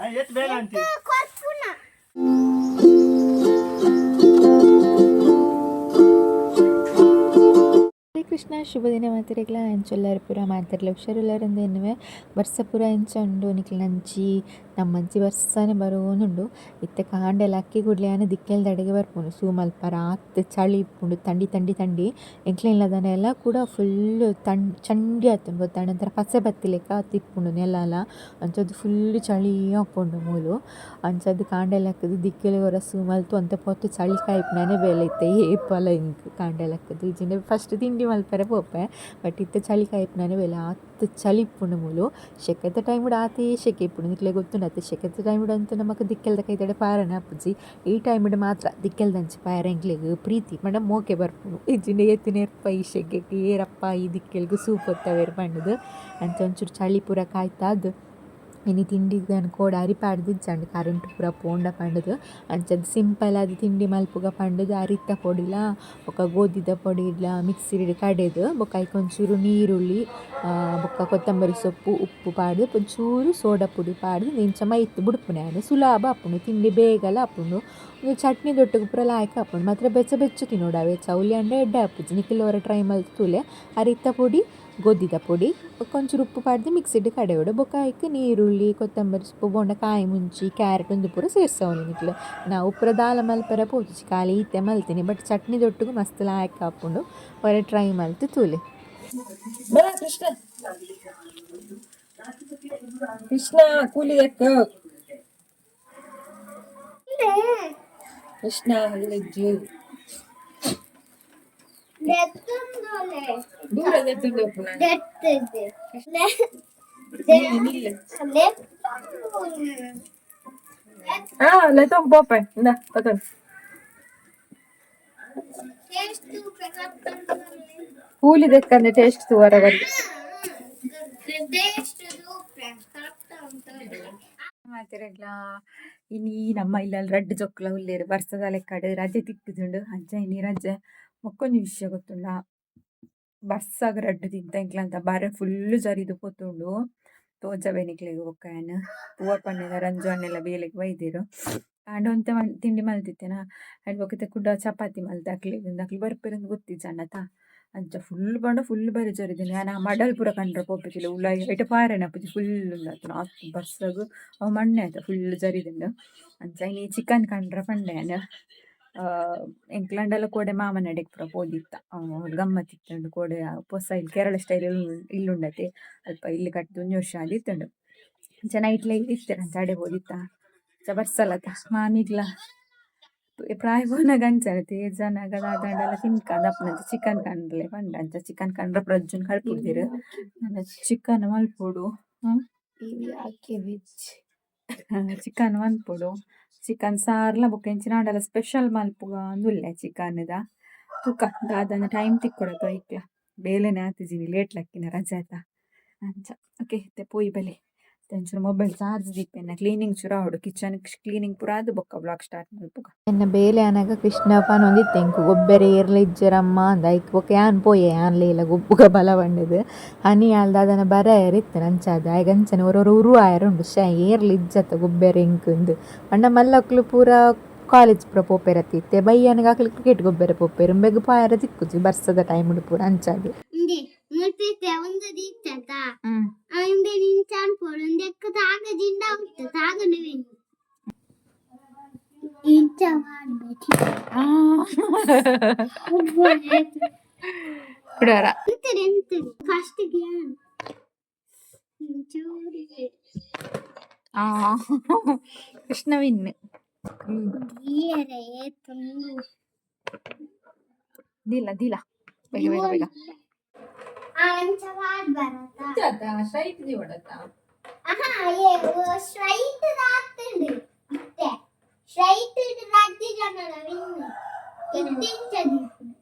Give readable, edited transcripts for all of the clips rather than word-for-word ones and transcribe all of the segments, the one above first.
ಏತ್ ಬೇಗ ಅಂತಿ. ಕೊರ್ಪುನ. ಹರೇ ಕೃಷ್ಣ, ಶುಭ ದಿನ ಮಾತೆರೆಗ್ಲ. ಎಂಚೊಲ್ಲಾರ್ ಪೂರ? ಮಾತೆರ್ಲ ಹುಷಾರುಲ್ಲಾರಂದು ಎನ್ನುವೆ. ಬರ್ಸ ಪೂರ ಎಂಚ ಉಂಡು ನಿಕ್ಲೆನಂಚಿ? ನಮ್ಮಂಚಿ ಬರ್ಸನೆ ಬರೋಂದುಂಡು. ಇತ್ತೆ ಕಾಂಡೆ ಲಕ್ಕಿ ಕೂಡ್ಲೆ ಯಾನ್ ದಿಕ್ಕೆಲ್ದಡೆಗೆ ಬರ್ಪುಂಡು. ಸೂ ಮಲ್ಪರ ಆತ್ ಚಳಿ ಇಪ್ಪುಂಡು, ತಂಡಿ ತಂಡಿ ತಂಡಿ. ಎಂಕ್ಲೆ ಇಲ್ಲದ ನೆಲ ಕೂಡ ಫುಲ್ ಚಂಡಿ ಆತುಂಡು ಗೊತ್ತಾಂಡ. ಒಂಥರ ಪಸೆ ಬತ್ತಿಲೆಕ್ಕ ಆತ್ ಇಪ್ಪುಂಡು ನೆಲಲ. ಅಂಚಾದ್ ಫುಲ್ ಚಳಿ ಆಪುಂಡು ಮೂಲು. ಅಂಚಾದ್ ಕಾಂಡೆ ಲಕ್ಕುದು ದಿಕ್ಕೆಲ್ ಒರ ಸೂ ಮಲ್ತ್ ಒಂತೆ ಪೊರ್ತು ಚಳಿ ಕಾಯಿಪುನನೆ ಬೇಲೆ ಇತ್ತೆ ಏಪಲ ಎಂಕ್. ಕಾಂಡೆ ಲಕ್ಕುದು ಇಜ್ಜಿಂಡ ಫಸ್ಟ್ ತಿಂಡಿ ಮಲ್ಪರೆ ಪೋಪೆ. ಬಟ್ ಇತ್ತೆ ಚಳಿ ಕಾಯಿಪುನನೆ ಬೇಲೆ, ಆತ್ ಚಳಿ ಇಪ್ಪುಂಡು ಮೂಲು. ಶೆಕೆತ ಟೈಮುಡು ಆತೇ ಶೆಕೆ ಇಪ್ಪುಂಡು, ನಿಕ್ಲೆಗ್ ಗೊತ್ತುಂಡತ್ತೆ. ಶೆಕೆತ ಟೈಮುಡು ಅಂತೂ ನಮಕ್ ದಿಕ್ಕೆಲ್ದ ಕೈತಡೆ ಪಾರನೆ ಆಪುಜಿ. ಈ ಟೈಮುಡು ಮಾತ್ರ ದಿಕ್ಕೆಲ್ದಂಚಿ ಪಾಯರೆ ಎಂಕ್ಲೆಗ್ ಪ್ರೀತಿ ಪಂಡ ಮೋಕೆ ಬರ್ಪುಂಡು. ಇಜ್ಜಿಂಡ ಏತ್ ನೆರ್ಪ ಈ ಶೆಕೆಗ್, ಏರಪ್ಪ ಈ ದಿಕ್ಕೆಲ್ಗ್ ಸೂ ಪೊತ್ತವೆರ್ ಪಂಡುದು. ಅಂಚ ಒಂಚೂರು ಚಳಿ ಪೂರ ಕಾಯ್ತಾದ್ ಇನಿ ತಿಂಡಿಗ್ ಯಾನ್ ಕೋಡೆ ಅರಿ ಪಾಡ್ದಿಜ್ಜಂಡ್, ಕರೆಂಟ್ ಪೂರ ಪೋಂಡ ಪಂಡುದು. ಅಂಚಾದ್ ಸಿಂಪಲ್ ಆದ್ ತಿಂಡಿ ಮಲ್ಪುಗ ಪಂಡುದು ಅರಿತ ಪೊಡಿಲ ಬೊಕ ಗೋಧಿದ ಪೊಡಿಲ ಮಿಕ್ಸಿಡ್ ಕಡೆದು, ಬೊಕ ಐಕ್ ಒಂಚೂರು ನೀರುಳ್ಳಿ ಬೊಕ ಕೊತ್ತಂಬರಿ ಸೊಪ್ಪು, ಉಪ್ಪು ಪಾಡ್ದು, ಒಂಚೂರು ಸೋಡಾ ಪುಡಿ ಪಾಡ್ದು ಇಂಚ ಮೈತ್ ಬುಡ್ಪುನೆ ಯಾನ್. ಸುಲಭ ಆಪುಂಡು ತಿಂಡಿ, ಬೇಗಲ ಆಪುಂಡು. ಉಂದು ಚಟ್ನಿ ದೊಟ್ಟುಗು ಪೂರ ಲಾಯ್ಕ್ ಆಪುಂಡು. ಮಾತ್ರ ಬೆಚ್ಚ ಬೆಚ್ಚ ತಿನೊಡು ಅವೆ, ಚೌಲಿ ಆಂಡ ಎಡ್ಡೆ ಆಪುಜಿ. ನಿಕುಲು ಒರ ಟ್ರೈ ಮಲ್ತ್ ತೂಲೆ. ಅರಿತ ಪೊಡಿ, ಗೋಧಿದ ಪೊಡಿ ಬೊಕ ಒಂಚೂರು ಉಪ್ಪು ಪಾಡ್ದು ಮಿಕ್ಸಿಡ್ ಕಡೆಯೊಡು. ಬೊಕ ಐಕ್ ನೀರುಳ್ಳಿ, ಕೊತ್ತಂಬರಿ ಸೊಪ್ಪು, ಬೋಂಡ ಕಾಯಿ ಮುಂಚಿ, ಕ್ಯಾರೆಟ್ ಉಂದು ಪೂರ ಸೇರ್ಸವೊಲಿ ನಿಕ್ಲು. ನಾವು ಪೂರ ದಾಲ ಮಲ್ಪೆರೆ ಪೋತುಜಿ, ಖಾಲಿ ಈತೆ ಮಲ್ತಿನಿ. ಬಟ್ ಚಟ್ನಿ ದೊಟ್ಟುಗು ಮಸ್ತ್ ಲಾಯ್ಕ್ ಆಪುಂಡು, ಒರ ಟ್ರೈ ಮಲ್ತ್ ತೂಲೆ. ಬಾ ಕೃಷ್ಣ, ಕೃಷ್ಣ, ಕೂಲಿ ದೆಕ್ಕ. ಕೃಷ್ಣ, ಅಲ್ಲಜ್ಜು. ದೂರ ದೆತ್ತುಂಡು ಪುನ. ನಿಲ್ಲ. ಹಾ, ಲೆತ್ತೊಂದು ಪೋಪೆ, ಇಂದ ತಗೊಂಡು. ಕೂಲಿ ದೆಕ್ಕಂದೆ ಟೇಸ್ಟ್ ತೂವರ ಬಲ್ಲಿ. ಮಾತೆರೆಗ್ಲಾ, ಇನಿ ನಮ್ಮ ಇಲ್ಲಲ್ ರಡ್ಡ್ ಜೋಕುಲ ಉಲ್ಲೆರ್. ಬರ್ಸದ ಲೆಕ್ಕಡ್ ರಜೆ ತಿಕ್ಕುದುಂಡು. ಅಂಚ ಇನಿ ರಜೆ. ಬೊಕೊಂಜಿ ವಿಷಯ ಗೊತ್ತುಂಡ? ಬರ್ಸಗ್ ರಡ್ಡ್ ದಿನ ಎಂಕ್ಲಂತ ಬಾರೆ ಫುಲ್ ಜರಿದ್ ಪೋತುಂಡು. ತೋಜವೆ ನಿಕ್ಲೆಗ್ ಬೊಕ್ಕ ಯಾನ್ ಪೂವ ಪನ್ನೆದ. ರಂಜು ಅಣ್ಣೆಲ ಬೇಲೆಗ್ ಬೈದೆರ್. ಆಂಡ ಒಂತೆ ತಿಂಡಿ ಮಲ್ತಿತ್ತೆನ, ಐಟ್ ಬೊಕ ಇತ್ತೆ ಕುಡ ಚಪಾತಿ ಮಲ್ತೆ ಅಕ್ಲೆಗ್. ಅಕ್ಲು ಬರ್ಪೆರಂದ್ ಗೊತ್ತಿಜ್ಜಂಡತ. ಅಂಚ ಫುಲ್ ಪಂಡ ಫುಲ್ ಬಾರಿ ಜರಿದಿನಿ. ಯಾನ್ ಆ ಮಡಲ್ ಪೂರ ಕಂಡ್ರೆ ಪೋಪೆತಿಲ್ಲ ಉಲಾಯಿ ಐಟ್ ಪಾರೆನೆ ಆಪುಜಿ, ಫುಲ್ ಉಂದಾತುಂಡು. ಆತ್ ಬರ್ಸಗ್ ಅವು ಮಣ್ಣೆ ಆತ, ಫುಲ್ ಜರಿದುಂಡು. ಅಂಚ ಇನಿ ಚಿಕನ್ ಕಂಡ್ರೆ ಪಂಡೆ ಯಾನ್. ಎಂಕ್ಲಂಡಲ ಕೋಡೆ ಮಾಮನಡೆಗ್ ಪೂರ ಪೋದಿತ್ತ. ಗಮ್ಮತ್ ಇತ್ತುಂಡು ಕೋಡೆ. ಪೊಸ ಇಲ್ಲ್, ಕೇರಳ ಸ್ಟೈಲ್ ಇಲ್ಲುಂಡತೆ, ಅಲ್ಪ ಇಲ್ಲ್ ಕಟ್ದ್ ಒಂಜಿ ವರ್ಷ ಆದಿತ್ತುಂಡು. ಅಂಚ ನೈಟ್ಲ ಇತ್ತೆರ್, ಅಂಚ ಅಡೆ ಪೋದಿತ್ತ. ಅಂಚ ಬರ್ಸಲತ ಮಾಮಿಗ್ಲ ಪ್ರಾಯ ಪೋನಗ ಅಂಚನೆ ತೇಜಾನಗ ದಾದಾಂಡಲ ತಿನ್ಕ ದಪ್ಪುನಂಚ ಚಿಕನ್ ಕಂಡ್ಲೆ ಪಂಡ. ಅಂಚ ಚಿಕನ್ ಕಂಡ್ರೆ ಪ್ರಜ್ಜುನ್ ಕಡ್ಪುಡ್ದೆರ್. ಚಿಕನ್ ಮಲ್ಪೊಡು. ಚಿಕನ್ ಮಲ್ಪೊಡು, ಚಿಕನ್ ಸಾರ್ಲ ಬೊಕ ಎಂಚಿನಾಂಡಲ ಸ್ಪೆಷಲ್ ಮಲ್ಪುಗ ಅಂದುಲ್ಲೆ ಚಿಕನ್ ದ. ತುಕ ದಾದನ ಟೈಮ್ ತಿಕ್ಕೊಡತ. ಐಕ್ಲ ಬೇಲೆನೆ ಆತಿಜಿ, ಲೇಟ್ ಲಕ್ಕಿನ ರಜೆತ ಅಂಚ. ಓಕೆ, ಇತ್ತೆ ಪೋಯಿ ಬಲೆ. ಒಂಚೂರು ಮೊಬೈಲ್ ಚಾರ್ಜ್ ದೀಪೆನ, ಕ್ಲೀನಿಂಗ್ ಶುರು ಆವೊಡು. ಕಿಚನ್ ಕ್ಲೀನಿಂಗ್ ಪೂರ ಆದ್ ಬೊಕ್ಕ ವ್ಲಾಗ್ ಸ್ಟಾರ್ಟ್ ಮಲ್ಪುಗ. ಎನ್ನ ಬೇಲೆ ಆನಗ ಕೃಷ್ಣ ಪನೊಂದಿತ್ತೆ, ಎಂಕ್ ಗೊಬ್ಬೆರೆ ಏರ್ಲ ಇಜ್ಜೆರಮ್ಮ ಅಂದ್. ಐಕ್ ಬೊಕ ಯಾನ್ ಪೋಯೆ, ಯಾನ್ಲ ಇಲ್ಲ ಗೊಬ್ಬುಗ ಬಲ ಪಂಡುದು. ಹನಿ ಆಲ್ ದಾದನ ಬರಯೆರೆ ಇತ್ತೆ. ಅಂಚಾದ್ ಆಯಗ್ ಅಂಚನೆ ಒರ ಒರ ಉರು ಆಯೆರೆ ಉಂಡು, ಶ್ಯೆ ಏರ್ಲ ಇಜ್ಜತ್ತ ಗೊಬ್ಬೆರೆ ಎಂಕ್ ಇಂದ್. ಪಂಡ ಮಲ್ಲಕ್ಲು ಪೂರ ಕಾಲೇಜ್ ಪೂರ ಪೋಪೆರತ್ತ. ಇತ್ತೆ ಬಯ್ಯನಗ ಅಕ್ಲು ಕ್ರಿಕೆಟ್ ಗೊಬ್ಬೆರೆ ಪೋಪೆರ್, ಉಂಬೆಗ್ ಪೋಯೆರೆ ತಿಕ್ಕುಜಿ ಬರ್ಸದ ಟೈಮ್ ಪೂರ ಅಂಚಾದ್. ಇಂದೆ ಮುಲ್ಪಿತ್ತೆ ಒಂದು ದೀತತ ಇಂದೆ ನಿಂಚಾನ್ ಪೋಡು. ಇಂದೆಕ್ ತಾಗ ದಿಂಡ ಉಂಟು ತಾಗನು ಇಂಚ ಮಾಡ್ಬೇಕು. ಕುಡಾರ. ಫಸ್ಟ್ ಗ್ಯಾನ್ ಚೂರಿ. ಕೃಷ್ಣ ವಿನ್. ಗೀಯರೆ ತುಂಡು. ದಿಲ ದಿಲ, ಬೇಗ ಬೇಗ ಬೇಗ. ಅಂಚ ಮಾಡ್ಬಾರತ. ಸ್ಟ್ರೈಟ್ ದಿವಡತ್ತ. ಆಹಾ, ಏ ಸ್ಟ್ರೈಟ್ ದಾಗ್ತಂಡು. ಇತ್ತೆ ಸ್ಟ್ರೈಟ್ ರಡ್ಡಿ ಜನಲ ವಿನ್ ಇತ್ತಿಂಚ ದೀಪುನು.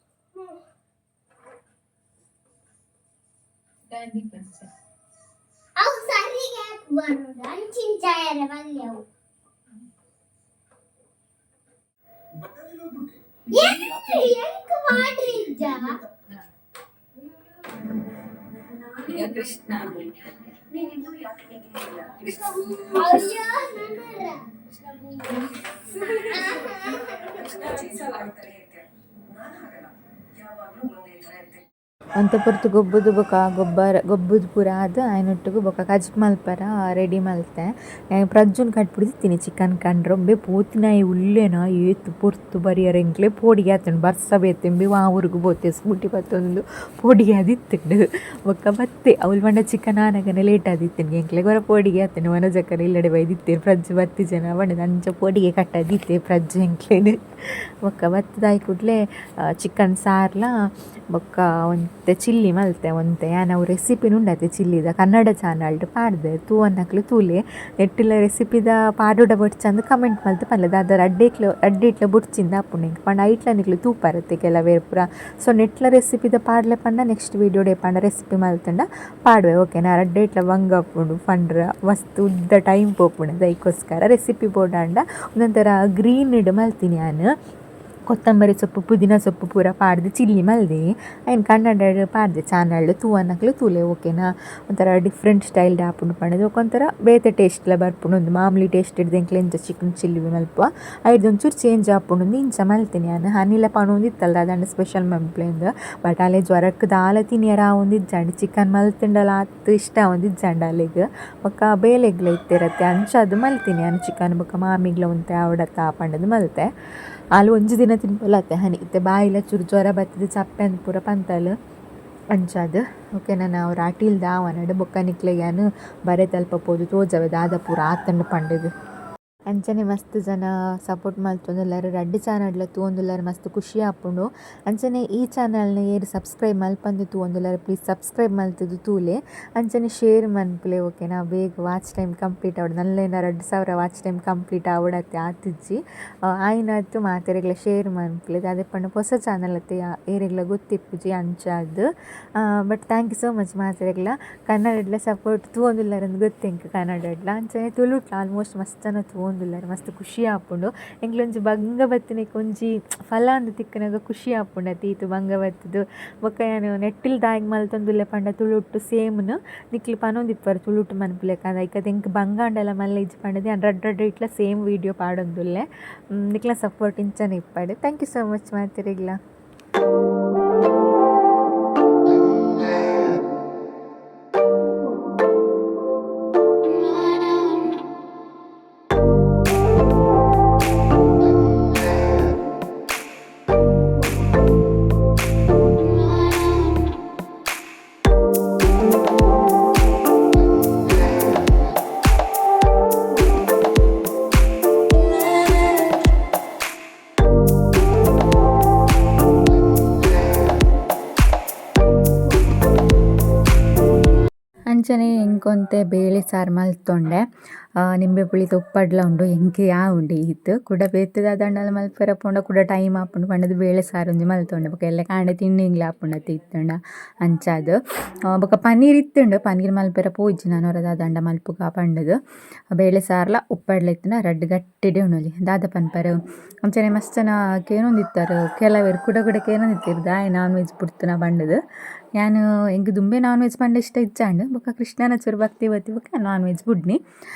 ಅವು ಸರಿಗೆ ಬರೋದು ಅಂಚಿಂಚ ಆಯರೆ ಬಲ್ಲೆ ಅವು. ಎಂಕ್ ಮಾಡ್ರಿ ಇಜ್ಜ. ಕೃಷ್ಣ. ಒಂತೆ ಪೊರ್ತು ಗೊಬ್ಬುದು ಬೊಕ ಗೊಬ್ಬರ ಗೊಬ್ಬುದು ಪೂರ ಆದ್ ಆಯನೊಟ್ಟುಗು ಬೊಕ ಕಜಿಪು ಮಲ್ಪರ ರೆಡಿ ಮಲ್ತೆ. ಪ್ರಜ್ಜುನ್ ಕಟ್ಬಿಡ್ದಿತ್ತೀನಿ ಚಿಕನ್ ಕಂಡ್ರೆ ಒಂಬೆ ಪೋತಿನಾಯೆ ಉಲ್ಲೆನ ಏತ್ ಪೊರ್ತು ಬರಿಯರ ಎಂಕ್ಲೆ ಪೋಡಿಗೆ ಆತುಂಡು ಬರ್ಸ ಬೇತೆಂಬಿ ವಾ ಊರುಗು ಪೋತೆ ಸ್ಕೂಟಿ ಪತ್ತೊಂದು ಪೋಡಿಗೆ ಆದಿತ್ತುಂಡು. ಬೊಕ ಬತ್ತೆ ಅವ್ಲು ಪಂಡ ಚಿಕನ್ ಆನಗನೆ ಲೇಟ್ ಆದಿತ್ತುಂಡು ಎಂಕ್ಲೆಗ್ ಒರ ಪೋಡಿಗೆ ಆತುಂಡು ವನಜಕ್ಕನ ಇಲ್ಲಡೆ ಬೈದಿತ್ತೇರು ಪ್ರಜ್ಜು ಬತ್ತಿಜನ ಪಂಡುದು ಅಂಚ ಪೋಡಿಗೆ ಕಟ್ಟಾದಿತ್ತೆ ಪ್ರಜ್ಜು ಎಂಕ್ಲೆನ್. ಬೊಕ ಬತ್ತುದಾಯಿ ಕೂಡ್ಲೆ ಚಿಕನ್ ಸಾರ್ಲ ಬೊಕ ಒಂತೆ ಚಿಲ್ಲಿ ಮಲ್ತೆ ಒಂತೆ ಯಾನ್ ಅವು ರೆಸಿಪಿನ್ ಉಂಡತೆ ಚಿಲ್ಲಿದ ಕನ್ನಡ ಚಾನಲ್ಡ್ ಪಾಡ್ದೆ ತೂವನ್ನಕ್ಲು ತೂಲೆ ನೆಟ್ಟಿಲ ರೆಸಿಪಿದ ಪಾಡೊಡ ಬೊಡ್ಚಂದ್ ಕಮೆಂಟ್ ಮಲ್ತ್ ಪನ್ಲೆ ದಾದ ರಡ್ಡೆಕ್ಲ ರಡ್ಡಿಟ್ಲ ಬೊಡ್ಚಿಂದ ಆಪುಂಡು ಎಂಕ್ ಪಂಡ ಐಟ್ಲ ನಿಕ್ಲು ತೂಪರತೆ ಕೆಲವೇರ್ ಪೂರ. ಸೊ ನೆಟ್ಲ ರೆಸಿಪಿದ ಪಾಡ್ಲೆ ಪಂಡ ನೆಕ್ಸ್ಟ್ ವೀಡಿಯೋಡೆ ಪಂಡ ರೆಸಿಪಿ ಮಲ್ತುಂಡ ಪಾಡುವೆ ಓಕೆನಾ. ರಡ್ಡೆಟ್ಲ ಬಂಗ ಆಪುಂಡು ಪಂಡ್ರ ಮಸ್ತ್ ಉದ್ದ ಟೈಮ್ ಪೋಪುಂಡು ದೈಕೋಸ್ಕರ ರೆಸಿಪಿ ಬೋಡಾಂಡ ಒಂದೊಂಥರ ಗ್ರೀನ್ ಡ್ ಮಲ್ತಿನಿ ಯಾನ್. ಕೊತ್ತಂಬರಿ ಸೊಪ್ಪು ಪುದೀನ ಸೊಪ್ಪು ಪೂರ ಪಾಡ್ದು ಚಿಲ್ಲಿ ಮಲ್ದೆ ಐನ್ ಕನ್ನಡ ಪಾಡ್ದೆ ಚಾನಲ್ಡ್ ತೂವನ್ನಕ್ಲು ತೂಲೆ ಓಕೆನಾ. ಒಂಥರ ಡಿಫ್ರೆಂಟ್ ಸ್ಟೈಲ್ಡ್ ಆಪುಂಡು ಪಂಡುದು ಬೊಕ ಒಂಥರ ಬೇತೆ ಟೇಸ್ಟ್ಲ ಬರ್ಪುಂಡು ಉಂದು ಮಾಮೂಲಿ ಟೇಸ್ಟ್ ಇಡ್ದು ಎಂಕ್ಲೆ ಇಂಚ ಚಿಕನ್ ಚಿಲ್ಲಿ ಮಲ್ಪುವ ಐಡ್ದ್ ಒಂಚೂರು ಚೇಂಜ್ ಆಪುಂಡು ಇಂಚ ಮಲ್ತಿನಿ ಯಾನ್. ಹನಿಲ ಪನೊಂದಿತ್ತಲ್ಲ ದಾದಂಡ ಸ್ಪೆಷಲ್ ಮನ್ಪುಲೆಂದ್ ಬಟ್ ಅಲೆ ಜ್ವರಕ್ ದಾಲ ತಿನಿಯರ ಆವೊಂದಿಜ್ಜಂಡ್ ಚಿಕನ್ ಮಲ್ತುಂಡಲ ಆತ್ ಇಷ್ಟ ಆವೊಂದಿಜ್ಜಂಡ್ ಅಲೆಗ್. ಬೊಕ ಬೇಲೆಗ್ಲ ಇತ್ತೆರತ್ತೆ ಅಂಚಾದ್ ಮಲ್ತಿನಿ ಯಾನ್ ಚಿಕನ್ ಬೊಕ ಮಾಮಿಗ್ಲ ಒಂತೆ ಆವಡತ ಪಂಡುದು ಮಲ್ತೆ. ಆಲ್ ಒಂಜಿ ದಿನ ತಿನ್ಪೊಲತ್ತೆ ಹನಿ ಇತ್ತೆ ಬಾಯಿಲ ಚೂರು ಜ್ವರ ಬತ್ತುದು ಚಪ್ಪೆ ಅಂದ್ ಪೂರ ಪಂತಲ್ ಅಂಚಾದ್ ಓಕೆನಾ. ನಾವು ಅಟಿಲ್ದ ಆವನಡ್ ಬೊಕ್ಕ ನಿಕ್ಲೆಗ್ ಯಾನ್ ಬರೆತಲ್ಪ ಪೋದು ತೋಜವೆ ದಾದ ಪೂರ ಆತುಂಡು ಪಂಡುದು. ಅಂಚನೆ ಮಸ್ತ್ ಜನ ಸಪೋರ್ಟ್ ಮಲ್ತೊಂದುಲ್ಲೆರ್ ರಡ್ಡ್ ಚಾನಲ್ಡ್ಲ ತೂವೊಂದುಲ್ಲೆರ್ ಮಸ್ತ್ ಖುಷಿ ಆಪುಂಡು. ಅಂಚನೆ ಈ ಚಾನಲ್ನ್ ಏರ್ ಸಬ್ಸ್ಕ್ರೈಬ್ ಮಲ್ಪಂದೆ ತೂವೊಂದುಲ್ಲೆರ್ ಪ್ಲೀಸ್ ಸಬ್ಸ್ಕ್ರೈಬ್ ಮಲ್ತುದು ತೂಲೆ. ಅಂಚನೆ ಶೇರ್ ಮನ್ಪುಲೆ ಓಕೆನಾ. ಬೇಗ watch time complete ಆವಡ್ ನಲ್ಲೇನ 2000 watch time complete ಆವಡತ್ತೆ ಆತಿಜ್ಜಿ ಆಯಿನಾತ್ ಮಾತೆರೆಗ್ಲ ಶೇರ್ ಮನ್ಪುಲೆ ದಾದ ಪಂಡ ಪೊಸ ಚಾನಲ್ ಅತ್ತೆ ಏರೆಗ್ಲ ಗೊತ್ತಿಪ್ಪುಜಿ ಅಂಚಾದ್. But thank you so much ಮಾತೆರೆಗ್ಲ ಕನ್ನಡಡ್ಲ support ತೂವೊಂದುಲ್ಲೆರ್ ಅಂದ್ ಗೊತ್ತೆಂಕ್ ಕನ್ನಡಡ್ಲ. ಅಂಚನೆ ತುಳುಟ್ಲ ಆಲ್ಮೋಸ್ಟ್ ಮಸ್ತ್ ಜನ ತೂವೊಂದುಲ್ಲೆರ್ ಮಸ್ತ್ ಖುಷಿ ಆಪುಂಡು. ಎಂಕ್ಲೊಂಜಿ ಬಂಗ ಬತ್ತಿನೆಕ್ ಒಂಜಿ ಫಲ ಅಂದ್ ತಿಕ್ಕುನಗ ಖುಷಿ ಆಪುಂಡು ಅತೆ ಈತ್ ಬಂಗ ಬತ್ತುದು. ಬೊಕ ಯಾನ್ ನೆಟ್ಟಿಲ್ ದಾಯೆಗ್ ಮಲ್ತೊಂದುಲ್ಲೆ ಪಂಡ ತುಳುಟ್ಟು ಸೇಮ್ನ್ ನಿಕ್ಲು ಪನೊಂದಿಪ್ಪರ್ ತುಳುಟ್ಟು ಮನ್ಪುಲೆಕ ಐಕದ ಎಂಕ್ ಬಂಗ ಆಂಡಲ ಮಲ್ಲ ಇಜ್ಜಿ ಪಂಡುದು ಯಾನ್ ರಡ್ಡ್ ರಡ್ಡ್ ಇಟ್ಲ ಸೇಮ್ ವೀಡಿಯೋ ಪಾಡೊಂದುಲ್ಲೆ. ನಿಕ್ಲ ಸಪೋರ್ಟ್ ಇಂಚನೆ ಇಪ್ಪಡ್. Thank you so much ಮಾತೆರೆಗ್ಲ. ಅಂಚನೆ ಎಂಕೊಂತೆ ಬೇಳೆ ಸಾರು ಮಲ್ತೊಂಡೆ ನಿಂಬೆ ಪುಳಿತ ಉಪ್ಪಡ್ಲ ಉಂಡು ಎಂಕ್ ಯಾವುಂಡು ಈತ್ ಕುಡ ಬೇತೆ ದಾದಾಂಡಲ ಮಲ್ಪೆರೆ ಪೋಂಡ ಕುಡ ಟೈಮ್ ಆಪುಂಡು ಪಂಡುದು ಬೇಳೆ ಸಾರು ಒಂಜಿ ಮಲ್ತೊಂಡೆ ಬೊಕ ಎಲ್ಲೆ ಕಾಂಡೆ ತಿಂಡಿಗ್ಲ ಆಪುಂಡು ಅತೆ ಇತ್ತುಂಡ ಅಂಚಾದ್. ಬೊಕ ಪನ್ನೀರ್ ಇತ್ತುಂಡು ಪನ್ನೀರ್ ಮಲ್ಪೆರೆ ಪೋಯಿಜಿ ನಾನ್ ಒರ ದಾದಾಂಡ ಮಲ್ಪುಗ ಪಂಡುದು ಬೇಳೆ ಸಾರ್ಲ ಉಪ್ಪಡ್ಲ ಇತ್ತುಂಡ ರಡ್ಡ್ ಗಟ್ಟಿಡೆ ಉಣೊಲಿ ದಾದ ಪನ್ಪರ್. ಅಂಚನೆ ಮಸ್ತ್ ಜನ ಕೇನೊಂದಿತ್ತರ್ ಕೆಲವೆರ್ ಕುಡ ಕುಡ ಕೇನೊಂದಿತ್ತೆರ್ ದಾಯೆ ನಾನ್ ವೆಜ್ ಬುಡ್ತುನ ಪಂಡುದು. ಯಾನ್ ಎಂಕ್ ದುಂಬೆ ನಾನ್ ವೆಜ್ ಪಂಡ ಇಷ್ಟ ಇಜ್ಜಾಂಡ್ ಬೊಕ ಕೃಷ್ಣನ ಚೂರು ಭಕ್ತಿ ಬತ್ತಿ ಬೊಕ ನಾನ್ ವೆಜ್ ಬುಡ್ನಿ.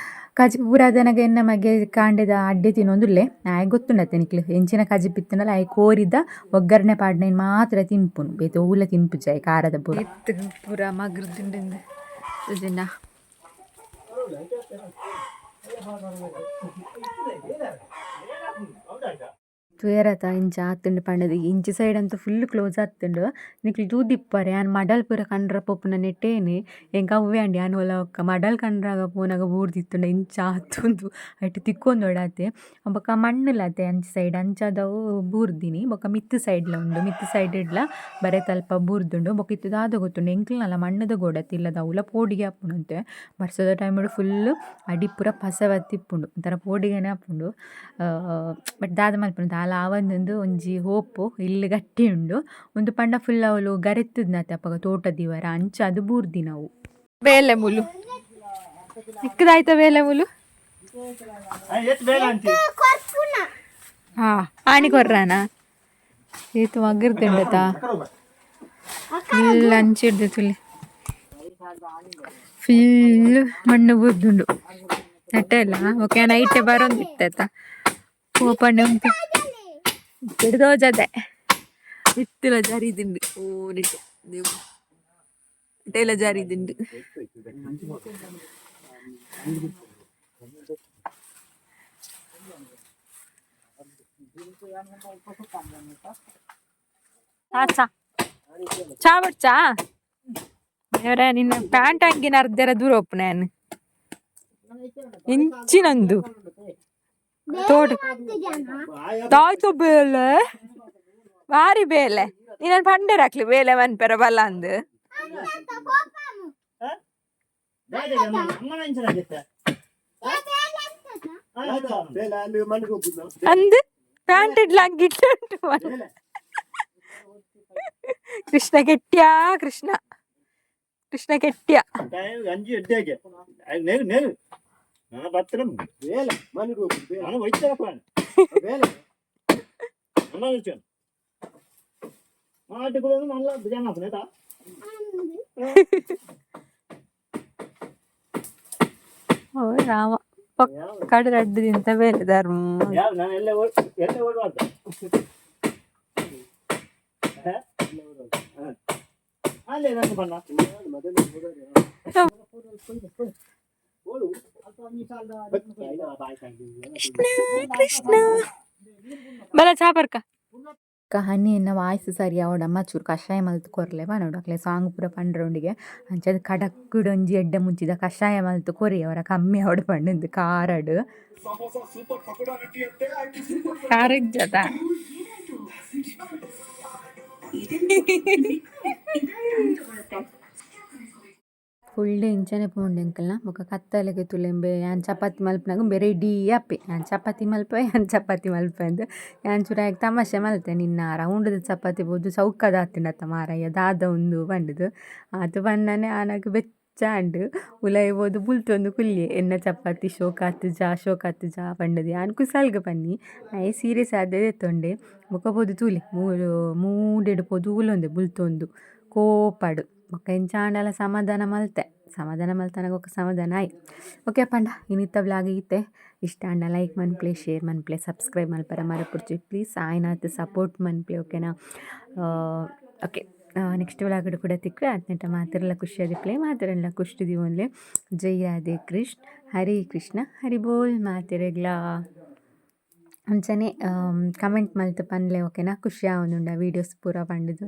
ಕಜಿಪು ಪೂರ ಆದನಗ ಎನ್ನ ಮಗೆ ಕಾಂಡೆದ ಅಡ್ಡೆ ತಿನ್ನೊಂದುಲ್ಲೆ ಆಯೆ ಗೊತ್ತುಂಡತ್ತೆ ನಿಕ್ಲು ಎಂಚಿನ ಕಜಿಪು ಇತ್ತುಂಡಲ ಆಯೆ ಕೋರಿದ ಒಗ್ಗರಣೆ ಪಾಡ್ನೈನ್ ಮಾತ್ರ ತಿನ್ಪುನು ಬೇತೆ ಒವ್ಲ ತಿನ್ಪುಜಿ ಆಯೆ ಖಾರದ ಪೂರ. ಇತ್ತು ಪೂರ ಮಗ್ರದುಂಡು ಸುಜಿನ. ತೂಯರತ ಇಂಚ ಆತುಂಡು ಪಂಡುದು ಇಂಚಿ ಸೈಡ್ ಅಂತು ಫುಲ್ ಕ್ಲೋಸ್ ಆತುಂಡು ನಿಕ್ಲು ತೂದಿಪ್ಪರೆ ಯಾನ್ ಮಡಲ್ ಪೂರ ಕಂಡ್ರ ಪೋಪುನ ನೆಟ್ಟೇನೆ ಎಂಕ್ ಅವ್ವೆ ಆಂಡ್ ಯಾನ್ ಓಲ ಬೊಕ್ಕ ಮಡಲ್ ಕಂಡ್ರಾಗ ಪೋನಗ ಬೂರ್ದಿತ್ತುಂಡ ಇಂಚ ಆತುಂಡು ಐಟ್ ತಿಕ್ಕೊಂದೊಡಾತೆ. ಬೊಕ ಮಣ್ಣುಲ ಅತೆ ಅಂಚಿ ಸೈಡ್ ಅಂಚಾದವು ಬೂರ್ದಿನಿ ಬೊಕ ಮಿತ್ತ್ ಸೈಡ್ಲ ಉಂಡು ಮಿತ್ತ್ ಸೈಡ್ ಡ್ಲ ಬರೆತಲ್ಪ ಬೂರ್ದುಂಡು. ಬೊಕ ಇತ್ತೆ ದಾದ ಗೊತ್ತುಂಡು ಎಂಕ್ಲ್ನಲ ಮಣ್ಣುದ ಗೋಡೆ ಇಲ್ಲದ ಅವ್ಲ ಪೋಡಿಗೆ ಆಪುಂಡಂತೆ ಬರ್ಸದ ಟೈಮ್ ಡ್ ಫುಲ್ ಅಡಿ ಪೂರ ಪಸೆ ಬತ್ತಿಪ್ಪುಂಡು ಒಂಥರ ಪೋಡಿಗೆನೆ ಆಪುಂಡು. ಬಟ್ ದಾದ ಮಲ್ಪುನು ದಾಲ ಆವಂದುಂದು ಒಂಜಿ ಹೋಪು ಇಲ್ಲ್ ಗಟ್ಟಿ ಉಂಡು ಉಂದು ಪಂಡ ಫುಲ್ ಅವ್ಲು ಗರೆತ್ತುದ್ನತೆ ಅಪಗ ತೋಟ ದೀವರ ಅಂಚಾದ್ ಬೂರ್ದಿನವು. ಬೇಲೆ ಮುಲು ನಿಕ್ಕದಾಯ್ತ ಬೇಲೆ ಮುಲು ಹಾ ಆಣಿ ಕೊರ್ರಾನ ಏತು ಮಗರ್ದುಂಡತ ಇಲ್ಲ ಅಂಚಿಡ್ದು ತುಲಿ. ಫುಲ್ ಮಣ್ಣು ಬೂರ್ದುಂಡು ನೆಟ್ಟೆಲ್ಲ. ಓಕೆ, ನೈಟ್ ಬರೋಂದಿತ್ತ ಓಪನ್ ಉಂಟು ಹಿಡ್ದೋಜದೆ ಇತ್ತಿಲ ಜಾರಿ ದಿಂಡು ಓ ನೆಟ್ಟು ನೆಟ್ಟೆಲ್ಲ ಜಾರಿ ದಿಂಡು. ಚಾ ಚಾ ಬಡ್ಚಾ ದೇವ್ರೆ, ನಿನ್ನ ಪ್ಯಾಂಟ್ ಅಂಗಿನ ಅರ್ಧರ ದೂರ ಒಪ್ಪು ನಾನು ಇಂಚಿನಂದು ತೋಟ ತಾಯ್ತು ಬೇಲೆ ಬಾರಿ ಬೇಲೆ ನೀನು ಪಂಡೇರ್ ಹಾಕ್ಲಿ ಬೇಲೆ ಮನ್ಪೆರ ಬಲ್ಲ ಅಂದು. ಅಂದು ಪ್ಯಾಂಟ್ ಇಡ್ಲ ಅಂಗಿ ಉಂಟು. ಕೃಷ್ಣ ಕೆಟ್ಟ್ಯಾ, ಕೃಷ್ಣ ಕೃಷ್ಣ ಕೆಟ್ಟ್ಯಾ. ಅಂಜಿ ಎಡ್ಡೆಗೆ ನೇರು ನೇರು ನಾನು ಬರ್ತೇನೆ. ನಾನು ವೈದ್ಯರಪ್ಪ ಅನ್ನ ಆಟಗಳು ನಲ್ಲ ಜನ ಆಯ್ತಾ. ಓ ರಾಮ, ಪಕ್ಕಡ ರಡ್ಡು ತಿಂತ ಬೇಲೆ ಧರ್ಮ. ಯಾವ ನಾನು ಎಲ್ಲ ಎಲ್ಲ ಓಡಬಾರ್ದು. ಅಲ್ಲೇ ನನ್ನ ಬಣ್ಣ. ಕೃಷ್ಣ ಕೃಷ್ಣ ಬಲ ಚಾಪರ್ಕ. ಹನಿ ಎನ್ನ ವಾಯ್ಸ್ ಸರಿ ಅವಡಮ್ಮ ಚೂರು ಕಷಾಯ ಮಲ್ತ್ ಕೊರ್ಲೆ ಪನೊಡು. ಅಕ್ಲೆ ಸಾಂಗ್ ಪೂರ ಪಂಡ್ರೊಂಡಿಗೆ ಅಂಚಾದ್ ಕಡಕ್ಕುಡ್ ಒಂಜಿ ಎಡ್ಡೆ ಮುಂಚಿದ ಕಷಾಯ ಮಲ್ತ್ ಕೊರಿ ಅವರ ಕಮ್ಮಿ ಆವಡ್ ಪಂಡುಂದು ಖಾರಡ್. ಖಾರ ಇಜ್ಜದ. ಫುಲ್ ಡೇ ಇಂಚನೆ ಪೋಂಡು ಎಂಕಲ್ನ. ಬೊಕ ಕತ್ತಲೆಗ್ ತುಲೆಂಬೆ ಯಾನ್ ಚಪಾತಿ ಮಲ್ಪುನಗ ಉಂಬೆ ರೆಡಿ ಆಪೆ. ಯಾನ್ ಚಪಾತಿ ಮಲ್ಪುವೆ, ಯಾನ್ ಚಪಾತಿ ಮಲ್ಪುವೆ ಅಂದ್. ಯಾನ್ ಚೂರು ಆಯಗ್ ತಮಾಷೆ ಮಲ್ತೆ, ನಿನ್ನ ರೌಂಡುದ ಚಪಾತಿ ಪೋದು ಚೌಕದ ಆತುಂಡತ್ತ ಮಾರಾಯ, ದಾದ ಉಂದು ಪಂಡುದು. ಆತು ಪನ್ನನೆ ಆನಗ್ ಬೆಚ್ಚ ಆಂಡ್. ಉಲಾಯಿ ಪೋದು ಬುಲ್ತೊಂದು ಕುಲ್ಲಿಯೆ, ಎನ್ನ ಚಪಾತಿ ಶೋಕಾತುಜಾ ಶೋಕಾತುಜಾ ಪಂಡುದು. ಯಾನ್ ಕುಸಾಲ್ಗ್ ಪನ್ನಿ, ಆಯೆ ಸೀರಿಯಸ್ ಆದೇ ದೆತ್ತೊಂಡೆ. ಬೊಕ ಪೋದು ತೂಲೆ ಮೂಲು ಮೂಡೆಡ್ ಪೋದು ಕುಲ್ಲೊಂದೆ ಬುಲ್ತೊಂದು ಕೋಪಡ್. ಬೊಕ ಎಂಚ ಆಂಡಲ ಸಮಾಧಾನ ಮಲ್ತೆ. ಸಮಾಧಾನ ಮಲ್ತನಗ ಬೊಕ ಸಮಾಧಾನ ಆಯ್. ಓಕೆ ಪಂಡ ಇನಿತ್ತ ವ್ಲಾಗ್ ಈತೆ. ಇಷ್ಟ ಆಂಡ ಲೈಕ್ ಮನ್ಪುಲೆ, ಶೇರ್ ಮನ್ಪುಲೆ, ಸಬ್ಸ್ಕ್ರೈಬ್ ಮಲ್ಪರ ಮರಪುಡ್ಚಿ ಪ್ಲೀಸ್. ಆಯ್ನಾತ್ ಸಪೋರ್ಟ್ ಮನ್ಪುಲೆ, ಓಕೆನಾ? ಓಕೆ, ನೆಕ್ಸ್ಟ್ ವ್ಲಾಗ್ ಕೂಡ ತಿಕ್ವೆ. ಆತ್ನೆಟ ಮಾತೆರ್ಲ ಖುಷಿಯಾದಿಪ್ಪುಲೆ, ಮಾತೆರೆನ್ಲ ಖುಷಿ ದೀವೊನ್ಲೆ. ಜೈ ರಾಧೆ ಕೃಷ್ಣ, ಹರೇ ಕೃಷ್ಣ, ಹರಿ ಬೋಲ್ ಮಾತೆರೆಗ್ಲಾ. ಅಂಚನೆ ಕಮೆಂಟ್ ಮಲ್ತ್ ಪನ್ಲೆ, ಓಕೆನಾ? ಖುಷಿ ಆವೊಂದುಂಡು ವೀಡಿಯೋಸ್ ಪೂರ ಪಂಡುದು.